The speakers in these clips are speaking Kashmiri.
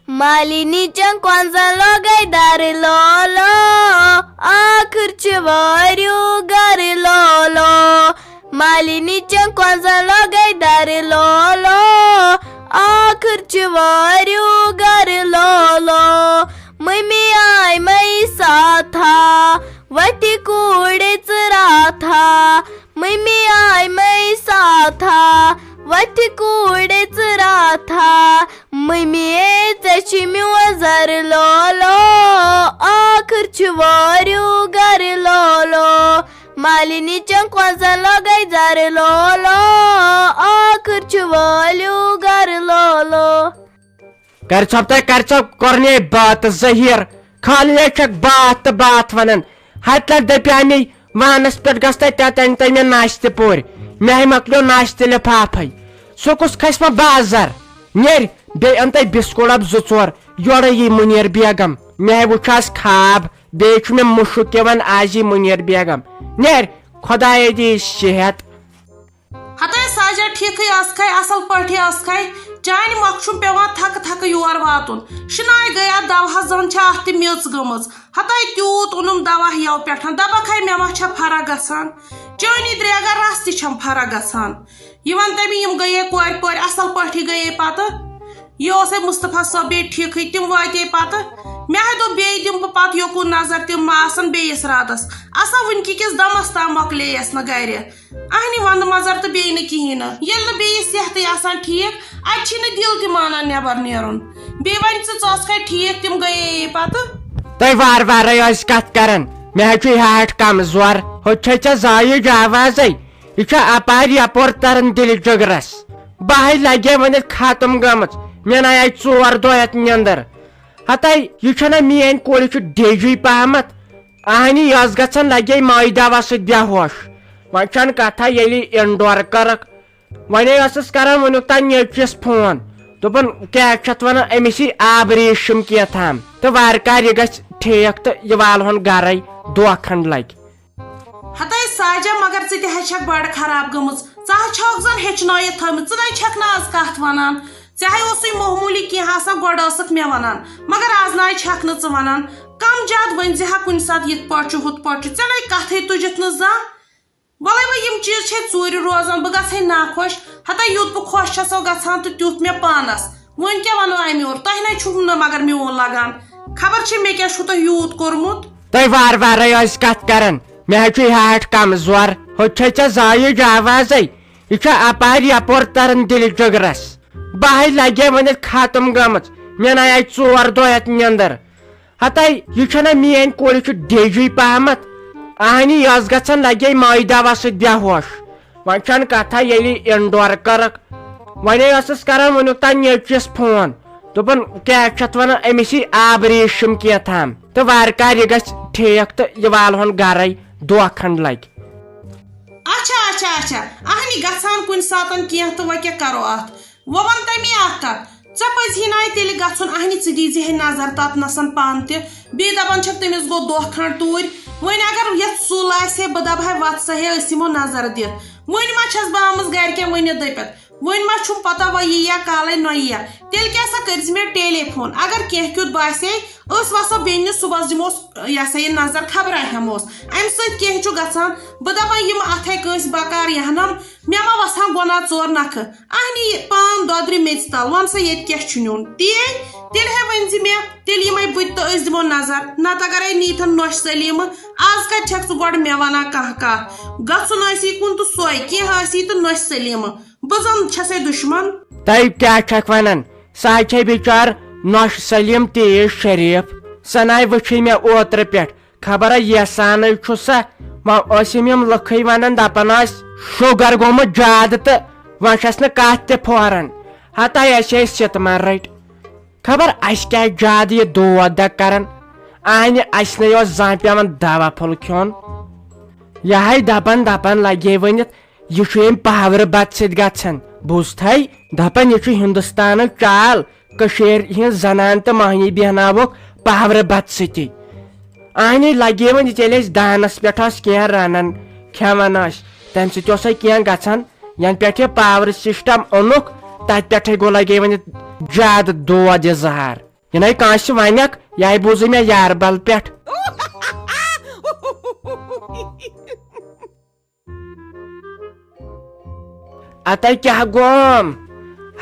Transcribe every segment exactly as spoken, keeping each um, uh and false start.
مالِنی چٮ۪ن کۄنٛزن لوگے درٕ لولو، ٲخٕر چھُ وٲرِو گرٕ لولو۔ مالِنی چٮ۪ن کۄنٛزن لوگے درٕ لولو، ٲخٕر چھُ وٲرِو گرٕ لولو۔ مٔمی آے مے ساتھا، وتھِ کوٗرِ ژٕ راتھا۔ مٔمی آے مے ساتھا، وتھِ کوٗرِ ژٕ راتھا۔ مٔمی اے، ژےٚ چھِ میون زرٕ لولو، ٲخٕر چھُ وٲرِو گرٕ لولو۔ مالِنی چٮ۪ن کۄنٛزن لوگے زرٕ لولو، ٲخٕر چھُ وٲرِو گرٕ لولو۔ کر ژھۄپ تہٕ کر ژھۄپ، کوٚرنے باتہٕ ظٲہِر۔ خالی ہے چھکھ باتھ تہٕ باتھ ونان۔ ہتہِ لٹہِ دپیٛاے مے وانس پٮ۪ٹھ گژھ تہٕ تتہِ انہِ تہٕ مےٚ ناشتہٕ پورِ۔ مےٚ ہے مۄکلیو ناشتہٕ لفافے۔ سُہ کُس کھسہِ وۄنۍ بازر؟ نیرِ، بیٚیہِ ان تہٕ بسکوٹ ڈبہٕ زٕ ژور۔ یورے یی منیر بیگم۔ مےٚ ہے وُچھ از خواب۔ بیٚیہِ چھُ مےٚ مُشُک یِوان، از یی منیر بیگم۔ نیرِ، خدایے دِیہِ صحت۔ ہتاے ساجا، ٹھیکھٕے ٲسکھے، اصل پٲٹھی ٲسکھے؟ چانہِ مۄکھٕ چھُم پٮ۪وان تھکہٕ تھکہٕ یور واتُن۔ شِناے گٔے اتھ دوہس، زن چھےٚ اتھ تہِ میٚژ گٔمٕژ۔ ہتاے تیوٗت اوٚنُم دوا یَوٕ پٮ۪ٹھ، دپکھ ہے مےٚ ما چھےٚ فرق گژھان؟ چٲنی درٛیگہ رس تہِ چھم فرق گژھان۔ یہِ ون تہٕ مےٚ، یِم گٔیے کورِ پورِ اصل پٲٹھی گٔیے پتہٕ؟ یہِ اوس ہے مصطفیٰ صٲب بیٚیہِ ٹھیکھٕے، تِم واتے پتہٕ۔ مےٚ ہے دوٚپ بیٚیہِ دِمہٕ بہٕ پتہٕ یوکُن نظر، تِم ما آسن بیٚیِس راتس۔ اسا وُنہِ کِکِس دمس تام مۄکلییس نہٕ گرِ۔ اہنہِ وندٕ مزر تہٕ بیٚیہِ نہٕ کِہیٖنۍ نہٕ۔ ییٚلہِ نہٕ بیٚیِس صحتٕے آسان ٹھیٖک، اَتہِ چھِی نہٕ دِل تہِ مانان نٮ۪بر نیرُن۔ بیٚیہِ وۄنۍ ژٕ ژٕ ٲسکھے ٹھیٖک، تِم گٔیے پتہٕ۔ تۄہہِ وارٕ وارے ٲسۍ کتھ کران، مےٚ حظ چھُ یہِ ہارٹ کمزور۔ ہُتہِ چھے ژےٚ زایِج آوازے، یہِ چھےٚ اپارِ یپور تران دِلہِ جگرس۔ بہٕ ہے لگے وۄنۍ اتہِ ختم گٔمٕژ، مےٚ نہ آیہِ ژور دۄہ اتہِ نیندر۔ ہتے، یہِ چھنہ میٲنۍ کورِ، یہِ چھُ ڈیجی پہمتھ۔ اہنی یۄس گژھان لگے مٲے دوا سۭتۍ بے ہوش۔ وۄنۍ چھنہٕ کتھا، ییٚلہِ انڈور کٔرٕکھ۔ وۄنۍ ٲسٕس کران وُنیُک تام نیٚچوِس فون، دوٚپُن، کیٛاہ چھِ اتھ ونان، أمِس یی آبریشم کینٛہہ تام، تہٕ وارٕ کارٕ یہِ گژھِ ٹھیک تہٕ یہِ والہون گرے دۄہ کھنڈ لگہِ۔ ہتے ساجا، مگر ژٕ تہِ ہے چھکھ بڑٕ خراب گٔمٕژ۔ ژٕ ہا چھکھ زن ہیٚچھنٲیِتھ تھٲومٕژ، ژٕ نے چھکھ نہٕ از کتھ ونان۔ ژےٚ ہے اوسُے معموٗلی کینٛہہ آسان، گۄڈٕ ٲسٕکھ مےٚ ونان، مگر از نہ چھکھ نہٕ ژٕ ونان۔ کم زیادٕ ؤنۍ زِ ہا کُنہِ ساتہٕ، یِتھ پٲٹھۍ چھُ، ہُتھ پٲٹھۍ چھُ، ژےٚ نے کتھٕے تُجِتھ نہٕ زانٛہہ۔ وَلَے وۄنۍ یِم چیٖز چھے ژوٗرِ روزان، بہٕ گژھٕ ہے ناخۄش۔ ہتا یوٗت بہٕ خۄش چھَسو گژھان تہٕ تیُتھ مےٚ پانَس۔ وۄنۍ کیٛاہ وَنو اَمہِ یورٕ؟ تۄہہِ نَے چھُو نہٕ مگر میون لَگان۔ خبر چھے مےٚ کیٛاہ چھُو تۄہہِ یوٗت کوٚرمُت۔ تۄہہِ وارٕ وارَے ٲسۍ کَتھ کَران۔ مےٚ حظ چھُ یہِ ہاٹھ کَمزور۔ ہُتہِ چھے ژےٚ زایِج آوازَے۔ یہِ چھےٚ اَپارِ یَپور تَران دِلہِ جِگرَس۔ بہٕ ہے لَگے وۄنۍ اَتہِ ختم گٔمٕژ۔ مےٚ نَے آیہِ ژور دۄہ اَتہِ نیٚنٛدٕر۔ ہتے، یہِ چھَنہ میٛٲنۍ کورِ، یہِ چھُ ڈیجی پہمتھ۔ اہنی یۄس گژھن لگے مٲے دوا سۭتۍ بے ہوش۔ وۄنۍ چھَنہٕ کتھا، ییٚلہِ انڈور کٔرٕکھ۔ وۄنۍ ٲسٕس کران وُنیُک تام نیٚچوِس فون۔ دوٚپُن، کیٛاہ چھِ اتھ ونان، أمِس یی آبریشم کینٛہہ تام۔ تہٕ وارٕ کارٕ یہِ گژھِ ٹھیک تہٕ یہِ والہون گرے، دۄہ کھنڈ لگہِ۔ اچھا، اچھا، اچھا۔ اہنی گژھان کُنہِ ساتن کینٛہہ تہٕ وۄنۍ کیٛاہ کرو اتھ؟ وۄنۍ وَن تَمے اَکھ کَتھ، ژےٚ پَزِہی نہٕ تیٚلہِ گژھُن، اَہنہِ ژٕ دیٖزِ ہے نظر تَتھ نَسَن پانہٕ تہِ۔ بیٚیہِ دَپان چھَکھ تٔمِس گوٚو دۄہ کھنٛڈ توٗرۍ۔ وۄنۍ اگر یَتھ سُل آسہِ ہے، بہٕ دَپہٕ ہاے وَتھ سا ہے، أسۍ یِمو نظر دِتھ۔ وۄنۍ ما چھَس بہٕ آمٕژ گَرِکٮ۪ن ؤنِتھ دٔپِتھ؟ وۄنۍ ما چھُم پَتہ وۄنۍ یی یا کالَے نہ یی یا؟ تیٚلہِ کیٛاہ سا کٔرۍزِ مےٚ ٹیلی فون، اگر کینٛہہ کیُتھ باسے، أسۍ وَسو بیٚنہِ صُبحَس دِموس، یہِ ہسا یہِ نظر خبرا ہٮ۪موس۔ اَمہِ سۭتۍ کینٛہہ چھُ گژھان۔ بہٕ دَپان یِم اَتھَے کٲنٛسہِ بکار یَہنَم، مےٚ ما وَسہٕ ہن گۄناہ ژور نَکھٕ۔ اَہنہِ یہِ پان دۄدرِ میٚژِ تَل، وَن سا ییٚتہِ کیٛاہ چھُ نیُن؟ تی تیٚلہِ ہے ؤنۍ زِ مےٚ، تیٚلہِ یِمَے بہٕ تہِ تہٕ أسۍ دِمو نظر۔ نَتہٕ اگرے نیٖتھَن نۄشہِ سلیٖمہٕ، آز کَتہِ چھَکھ ژٕ گۄڈٕ مےٚ وَنان کانٛہہ کَتھ؟ گژھُن ٲسی کُن تہٕ سۄے، کینٛہہ ٲسی تہٕ نۄشہِ سلیٖمہٕ۔ بہٕ زَن چھَسے دُشمَن۔ تۄہہِ کیٛاہ چھَکھ وَنان؟ سۄ ہا چھے بِچار نۄشہِ سلیٖم تیز شریٖف۔ سۄ نَے وٕچھٕے مےٚ اوترٕ پٮ۪ٹھ۔ خبر یژھانٕے چھُ سا؟ وۄنۍ ٲسِم یِم لُکھٕے ونان، دپان ٲسۍ، شُگر گوٚمُت زیادٕ تہٕ وۄنۍ چھس نہٕ کتھ تہِ پھوران۔ ہتا اسہِ ٲسۍ سِتمن رٔٹۍ۔ خبر اسہِ کیازِ زیادٕ یہِ دود دگ کران۔ اہنہِ اسہِ نے اوس زانٛہہ پٮ۪وان دوا پھوٚل کھیوٚن۔ یہے دپان دپان لگے ؤنِتھ، یہِ چھُ ییٚمہِ پاورٕ بتہٕ سۭتۍ گژھان۔ بوٗزتھے؟ دپان یہِ چھُ ہندوستانٕچ چال۔ کٔشیٖرِ ہِنٛز زنان تہٕ مۄہنی بیٚہناووکھ پاورٕ بتہٕ سۭتی۔ اہنی لگے وۄنۍ، ییٚلہِ أسۍ دانس پٮ۪ٹھ ٲسۍ کینٛہہ رنان کھٮ۪وان ٲسۍ، تمہِ سۭتۍ اوسے کینٛہہ گژھان۔ ینہٕ پٮ۪ٹھ یہِ پاور سسٹم اوٚنُکھ، تتہِ پٮ۪ٹھے گوٚو لگے وۄنۍ زیادٕ دود یہِ زہر۔ یہِ نَے کٲنٛسہِ وَنٮ۪کھ، یہِ ہَے بوٗزٕے مےٚ یارٕ بل پٮ۪ٹھ۔ اَتَے کیٛاہ گوم؟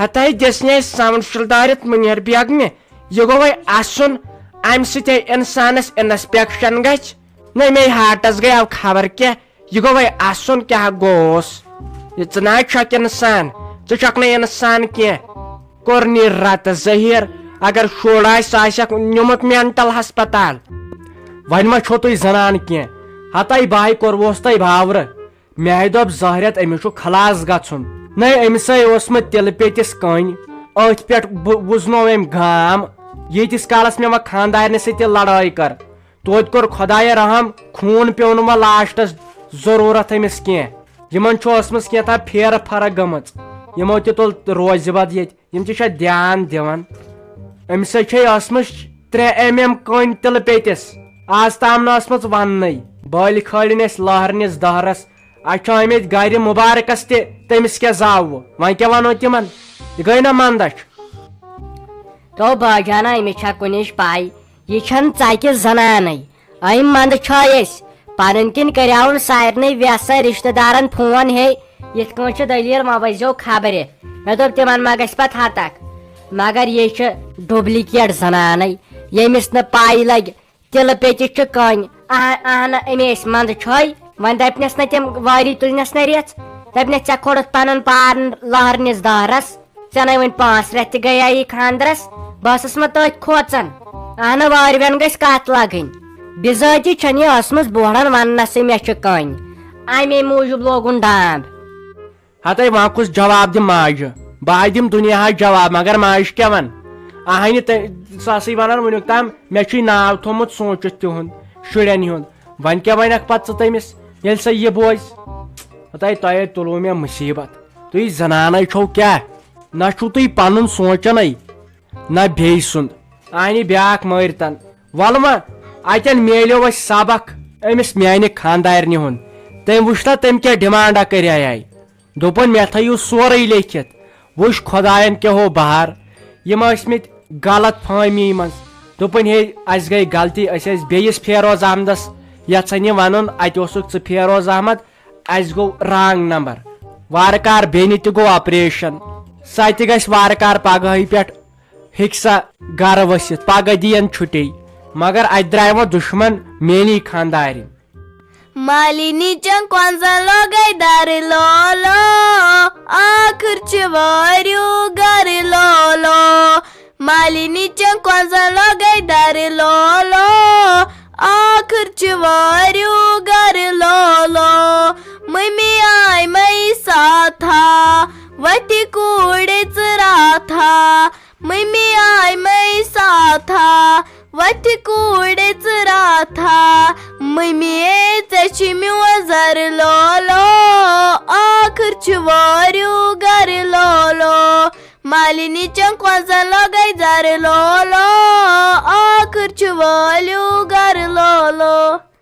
ہَتَے دِژ نے ساوُنٛڈ شِلدٲرِتھ مُنیر بیگمہِ۔ یہِ گوٚوَے اَسُن، اَمہِ سۭتۍ اِنسانَس اِنسپیکشن گژھِ۔ نہ مے ہارٹس گٔیو خبر کیٛاہ، یہِ گوٚوَے اَسُن کیٛاہ گوس؟ یہِ ژٕ نہ چھکھ اِنسان، ژٕ چھکھ نہٕ اِنسان کینٛہہ۔ کوٚر نی رتہٕ ظٲہِر، اگر شُر آسہِ، سُہ آسٮ۪کھ نیوٗمُت مینٹل ہسپتال۔ وۄنۍ ما چھو تُہۍ زنان کینٛہہ؟ ہتاے بہٕ ہاے کوٚرووس تۄہہِ باورٕ۔ مےٚ ہاے دوٚپ زہرٮ۪تھ أمِس چھُ خلاص گژھُن۔ نَے أمِس ہاے اوسمُت تِلہٕ پیٚتِس کٔنۍ، أتھۍ پٮ۪ٹھ بہٕ وُزنوو أمۍ گام۔ ییٖتِس کالس مےٚ وۄنۍ خانٛدارنہِ سۭتۍ تہِ لڑٲے کٔر، توتہِ کوٚر خۄدایہِ رحم، خوٗن پیوٚو نہٕ وۄنۍ لاسٹس ضروٗرت أمِس کینٛہہ۔ یِمن چھُ ٲسمٕژ کینٛژھا پھیرٕ فرق گٔمٕژ، یِمو تہِ تُل روزِ بد ییٚتہِ۔ یِم تہِ چھا دیان دِوان؟ أمِس ہے چھے ٲسمٕژ ترٛےٚ ایم ایم کٔنۍ تِلہٕ پیٚتِس، آز تام نہٕ ٲسمٕژ وننٕے۔ بٲلۍ کھٲلِن اَسہِ لہرنِس دہرس، اَسہِ چھُ آمٕتۍ گرِ مُبارکس تہِ، تٔمِس کیٛاہ زاوٕ؟ وۄنۍ کیٛاہ ونو تِمن؟ یہِ گٔے نہ مندچھ۔ تو باجانا، أمِس چھا کُنِچ پاے؟ یہِ چھَنہٕ ژَکہِ زنانَے۔ أمۍ منٛدٕ چھٲے أسۍ۔ پنٕنۍ کِنۍ کریاوُن سارنٕے وٮ۪سہٕ رشتہٕ دارن فون، ہے، یِتھ کٲنٛٹھۍ چھِ دٔلیٖل، وۄنۍ ؤسۍزیو خبرِ۔ مےٚ دوٚپ، تِمن ما گژھِ پتہٕ ہتکھ؟ مگر یہِ چھِ ڈُپلیکیٹ زنانَے، ییٚمِس نہٕ پَے لگہِ۔ تِلہٕ پیٚتِس چھِ کٔنۍ۔ اہ-، اہنہٕ، أمۍ ٲسۍ منٛدٕ چھٲے۔ وۄنۍ دَپنَس نہ تِم وٲری تُلنَس نہ رٮ۪ژھ۔ دَپنَس، "ژےٚ کھوڑُتھ پَنُن پار لہرنِس دہرَس۔ ژےٚ نَے وۄنۍ پانٛژھ رٮ۪تھ تہِ گٔیے یہِ خانٛدرَس۔ بہٕ ٲسٕس وۄنۍ تٔتھۍ کھوژان۔ اہنہٕ، وٲرۍ وٮ۪ن گٔژھۍ کَتھ لَگٕنۍ۔ بِذٲتی چھَنہٕ یہِ ٲسمٕژ بوہڑَن وَننَسٕے مےٚ چھِ کٔنۍ۔ اَمے موٗجوٗب لوگُن ڈانٛب۔" ہتے وۄنۍ کُس جواب دِم ماجہِ؟ بہٕ ہاے دِم دُنیاہس جواب، مگر ماجہِ کیٛاہ ون؟ اہنہِ تٔمۍ ساسٕے ونان وُنیُک تام، مےٚ چھُے ناو تھوٚمُت سوٗنٛچِتھ تِہُنٛد، شُرٮ۪ن ہُنٛد۔ وۄنۍ کیٛاہ ونکھ پتہٕ ژٕ تٔمِس، ییٚلہِ سۄ یہِ بوزِ؟ ہتے تۄہے تُلوٕ مےٚ مُصیبت۔ تُہۍ زنانَے چھو کیٛاہ؟ نہ چھُو تُہۍ پنُن سونٛچانٕے، نہ بیٚیہِ سُنٛد۔ اہنہِ بیٛاکھ مٲرۍ تن۔ وَلہٕ وۄنۍ، اتٮ۪ن میلیو اَسہِ سبق أمِس میانہِ خانٛدارنہِ ہُنٛد۔ تٔمۍ وُچھ نا تٔمۍ کیٛاہ ڈِمانڈا کریایے۔ دوٚپُن، "مےٚ تھٲیِو سورُے لیکھِتھ۔ وٕچھ خۄدایَن کیٛاہ ہو بہار۔ یِم ٲسۍ مٕتۍ غلط فہمی منٛز۔" دوٚپُن، "ہے، اَسہِ گٔے غلطی، أسۍ ٲسۍ بیٚیِس فیروز احمدَس یَژھان یہِ وَنُن، اَتہِ اوسُکھ ژٕ فیروز احمد، اَسہِ گوٚو رانٛگ نمبر۔ وارٕ کار بیٚنہِ تہِ گوٚو آپریشن۔ سۄ تہِ گژھِ وارٕ کار پگہٕے پٮ۪ٹھ، ہیٚکہِ سۄ گرٕ ؤسِتھ، پگہہ دِیَن چھُٹی۔ مگر اَتہِ درٛاے وۄنۍ دُشمن میٛٲنی خانٛدارِنۍ۔" مالِنی چٮ۪ن کۄنٛزن لوگے درٕ لولو، ٲخٕر چھُ واریُو گرٕ لولو۔ مالِنی چٮ۪ن کۄنٛزن لوگے درٕ لولو، ٲخٕر چھُ واریُو گرٕ لولو۔ مٔمی آے مَے ساتھا، وَتہِ کوٗرِ ژٕ راتھا۔ مٔمی آے مَے ساتھا، وَتہِ کوٗرِ ژٕ راتھا۔ مٔمی اے، ژےٚ چھِ میون زَرٕ لولو، ٲخٕر چھُ واریُو گَرٕ لولو۔ مالِنی چٮ۪ن کۄنٛزَن لوگَے زَرٕ لولو، ٲخٕر چھُ والیُو گَرٕ لولو۔